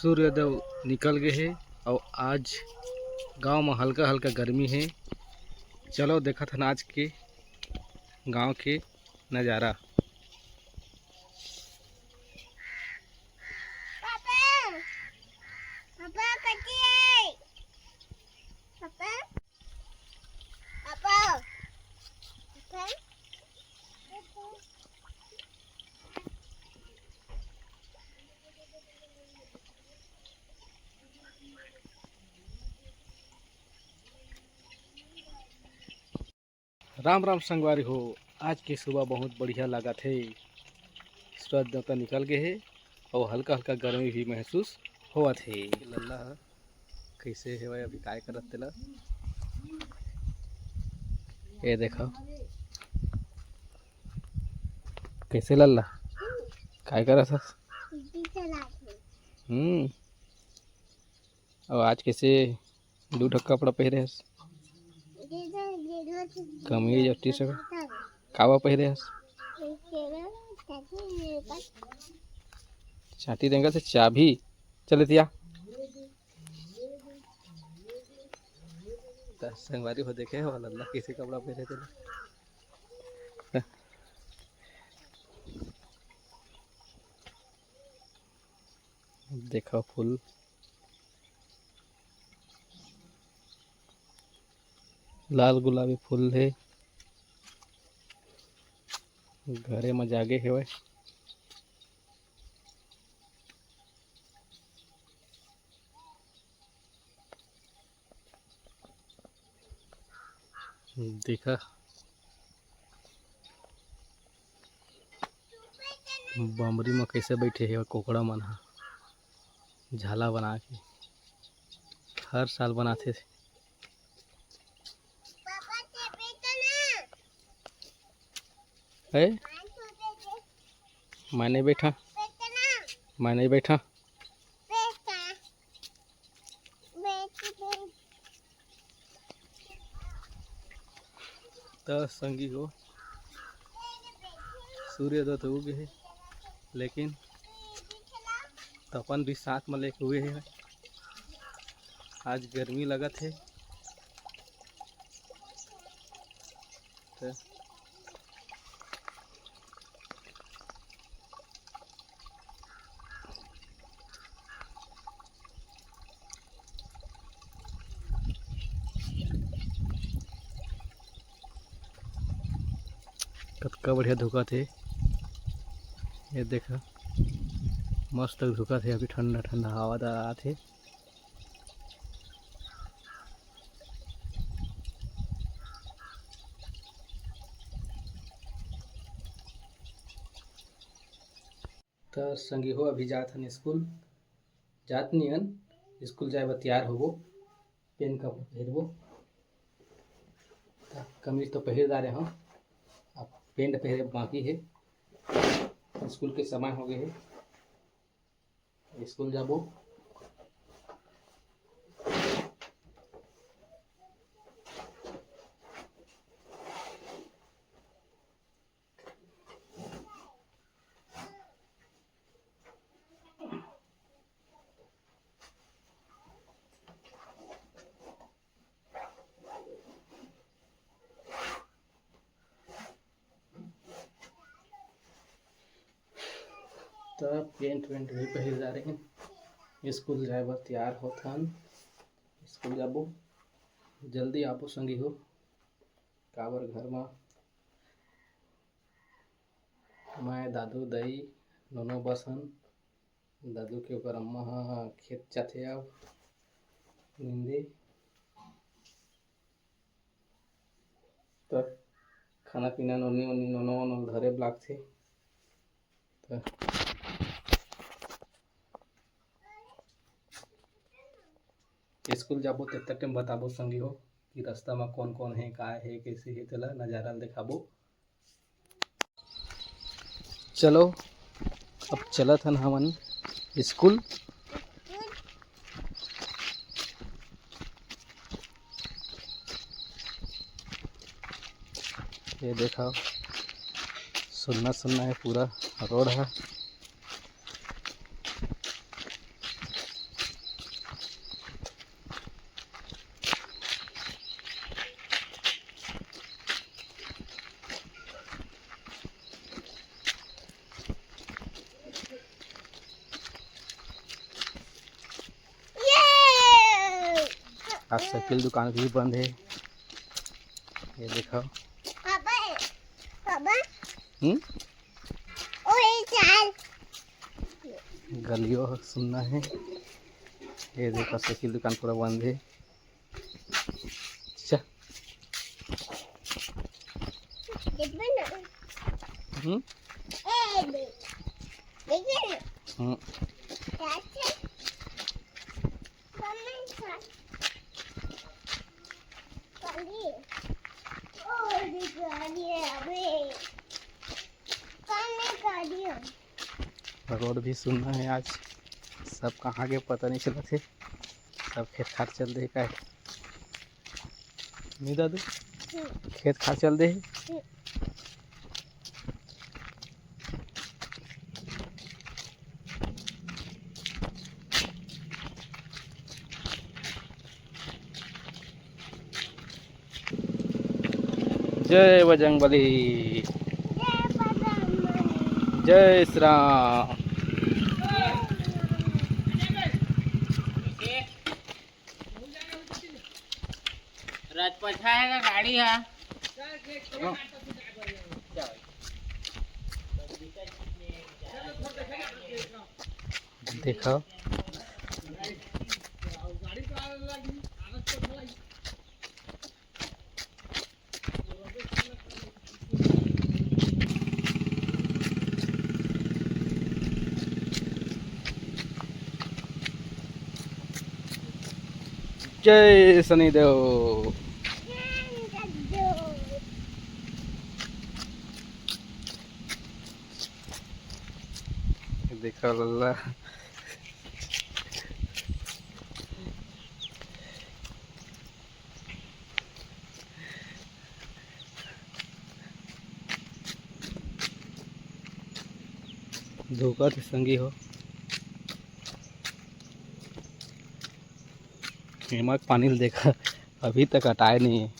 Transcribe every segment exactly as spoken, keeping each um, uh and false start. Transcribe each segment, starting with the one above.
सूर्योदय निकल गए हे अउ आज गांव में हल्का हल्का गर्मी हे। चलो देखत हन आज के गांव के नजारा। पापा, पापा, कथी है? Papa, papa, papa. Ram Ram संगवारी हो, आज के सुबह बहुत बढ़िया लागत हे। सूरज देवता निकल गए हे अउ हल्का हल्का गर्मी भी महसूस होवत हे। लल्ला ह कइसे हेवय, अभी काय करत तेला? ये देखो कइसे लल्ला काय करत हस? हम्म। अउ आज कइसे दू ठक कपड़ा पहिरे हस? कमीज अउ टी शर्ट। काबर पहिरे हस? चाटी रेंगत हे चाबी। चल एती आ। त संगवारी हो देखे हो लल्ला कइसे कपड़ा पहिरे तेला। देखो फूल, लाल गुलाबी फूल हे, घरे म जागे हेवय। देखा बमरी म कइसे बइठे हे कोकड़ा मन ह, झाला बना के हर साल बनाथे। हे, मैं नहीं बैठा, मैं नहीं बैठा। त संगी हो, सूर्योदय तो उगे हे, लेकिन तपन भी साथ में लेके उगे हे। आज गर्मी लगत हे। त कतका बढ़िया धुकत हे, ये देखा, मस्त धुकत हे। अभी ठंडा ठंडा हवा आत हे। त संगी हो, अभी जात हन स्कूल, जात नी हन, स्कूल जाए बर तैयार होबो, पेंट कपड़ा पहिरबो। त कमीज तो पहिर डारे हव, अब पेंट पहिरे बाकी हे। स्कूल के समय हो गए हे, स्कूल जाबो। त पेंट वेंट भी पहिर डारे हन, स्कूल जाए बर तैयार होत हन। स्कूल जाबो, जल्दी आबो संगी हो, काबर घर म मैं, दादू, दई, नोनो बस हन। दादू के ओकर अम्मा ह खेत जाथे अब नींदे। त खाना पीना नोनी ओनी नोनो ओनो धरे बर लागथे। त स्कूल जाबो तेतर टाइम बताबो संगी हो कि रास्ता म कौन कौन हे, का हे, कैसे हे, तेला नजारा ल देखाबो। चलो, अब चलत हन हमन स्कूल। ये देखा, सुन्ना सुन्ना हे पूरा रोड ह। आज साइकिल दुकान भी बंद हे। ये देखो। पापा, पापा। हम्म? ओए, चाल। गलियो सुन्ना हे। ये देखो, साइकिल दुकान पूरा बंद हे। चा। देखबे ना। हम्म? ए, देख। देखिए ना। हम्म। चाचा। मम्मी, चाल। काली। ओ, देखिए, अबे। कान में काली है। रोड भी सुन्ना हे आज, सब कहाँ गे पता नहीं चलत हे, सब खेत खार चल दे हे का हे? नहीं दादू, हम्म। खेत खार चल दे हे। हम्म। जय बजरंगबली। जय श्री राम। राजपछा हे का गाड़ी हे? देखो। जय शनिदेव। देखो लल्ला। धोखा के संगी हो। एमा पानी ल देखा, अभी तक हटाए नहीं है।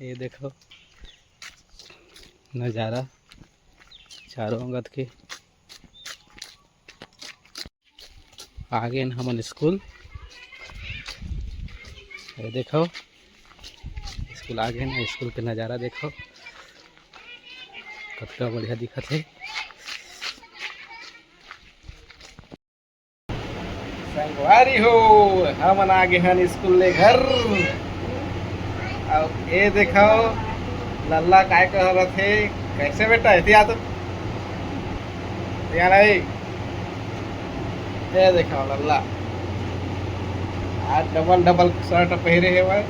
ये देखो नज़ारा चारों अंगत के। आ गेन हमन स्कूल। ये देखो, स्कूल आ गेन। स्कूल के नज़ारा देखो, कतका बढ़िया दिखत हे। संगवारी हो, हमन आ गे हन स्कूल ले घर। अब ये देखो, लल्ला काय करत हे। कैसे बेटा, एती आ तो। एती आ नहीं। ये देखो लल्ला, आज डबल डबल शर्ट पहिरे हे भाई।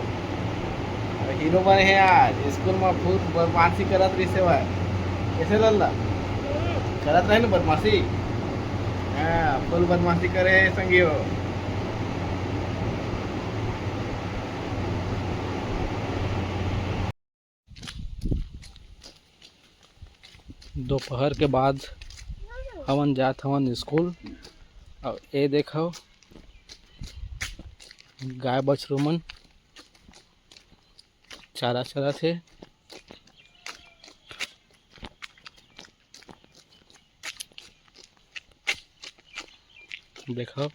अरे हीरो बने हे आज, स्कूल में फुल बदमाशी करत रहिसे भाई। कैसे लल्ला? करत रहे ना बदमाशी? हाँ, फुल बदमाशी करे हे संगी हो। दोपहर के बाद हमन जात हवन स्कूल। और ये देखो गाय बछरू मन चारा चरत हे। देखो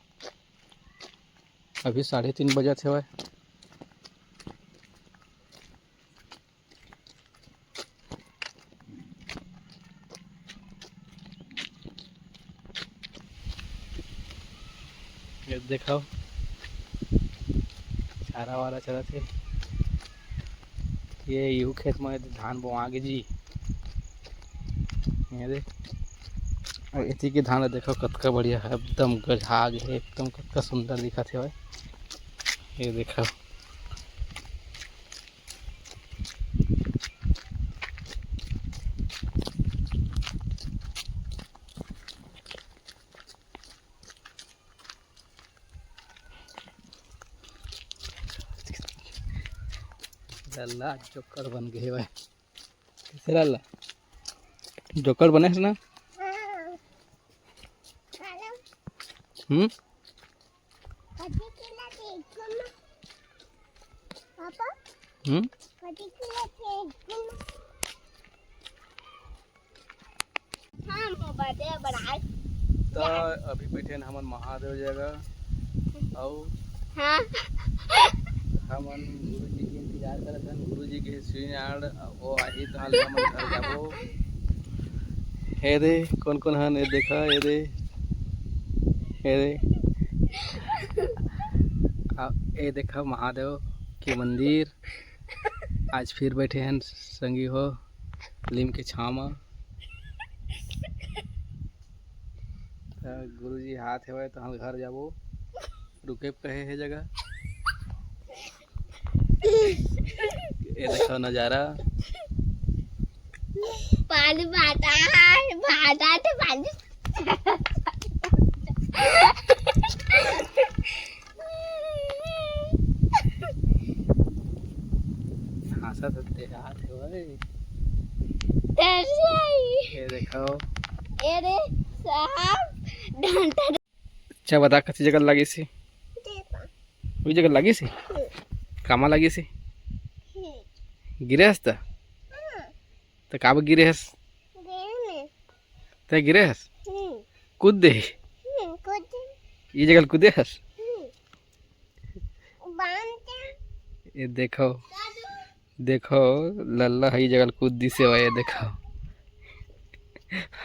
अभी साढ़े तीन बजत हवय। ये देखो चारा वारा चरत हे। ये यू खेत में धान बोआ गे जी। ये दे, अउ एती के धान ला देखो कतका बढ़िया है, एकदम गजहा गे है, एकदम कतका सुंदर दिखत हे भाई। ये देखो। लल्ला जोकर बन गए भाई। कैसे लल्ला? जोकर बने है ना? हम्म? पापा? हम्म? हम बड़े बड़ाए। त अभी बैठे हन हमन महादेव जगह, अउ हाँ। हमन गुरु जी के इंतजार करत हन। गुरु जी के सीढ़ी आड़, वो आही त हमन घर जाबो। हे दे, कौन कौन हन? ये देखा, ये दे, ये दे। आ, ये देखा महादेव के मंदिर। आज फिर बैठे हन संगी हो, लीम के छाँव म। त गुरुजी हाथ हेवय, त हम घर जाबो, रुके कहे हे जगह। ये देखो नजारा। पानी भाटा है, भाटा तो पानी। हाँसत देखात हे भाई। कैसे आई? ये देखो। ये रे साहब, डंडा। अच्छा बता, कच्ची जगह लागिस हे? देखो। वही जगह लागिस हे? हम्म। कामा लागिस हे? हम्म। गिरे हस त? हाँ। त काबर गिरे हस? गिरे नहीं। तै गिरे हस? हम्म। कूद दे। हम्म, कूद दे। ये जगह कूदे हस? हम्म। बांध दे। ये देखो। दादू। देखो, लल्ला ह ई जगह कूद दिस हे, ये देखो।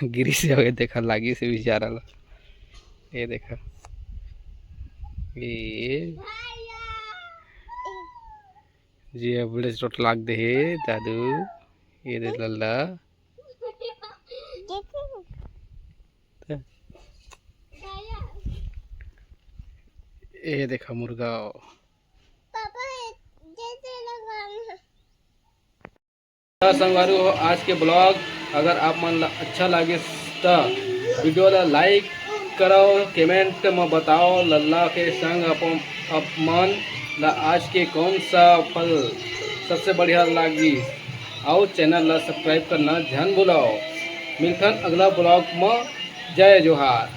गिरिस हे, ये देखो, लागिस हे बेचारा ला। ये देखो। ये जी, अब बड़े चोट लाग दे हे, दादू। ये दे लल्ला। ये देखा मुर्गा। पापा, जैसे लगाना। संगवारी हो, आज के ब्लॉग अगर आप मन ला अच्छा लागे त वीडियो ला लाइक करो, कमेंट म बताओ लल्ला के संग अपन, अपन ला आज के कौन सा फल सबसे बढ़िया लागी, अउ चैनल ला सब्सक्राइब करना झन भुलाओ। मिलथन अगला ब्लॉग म। जय जोहार।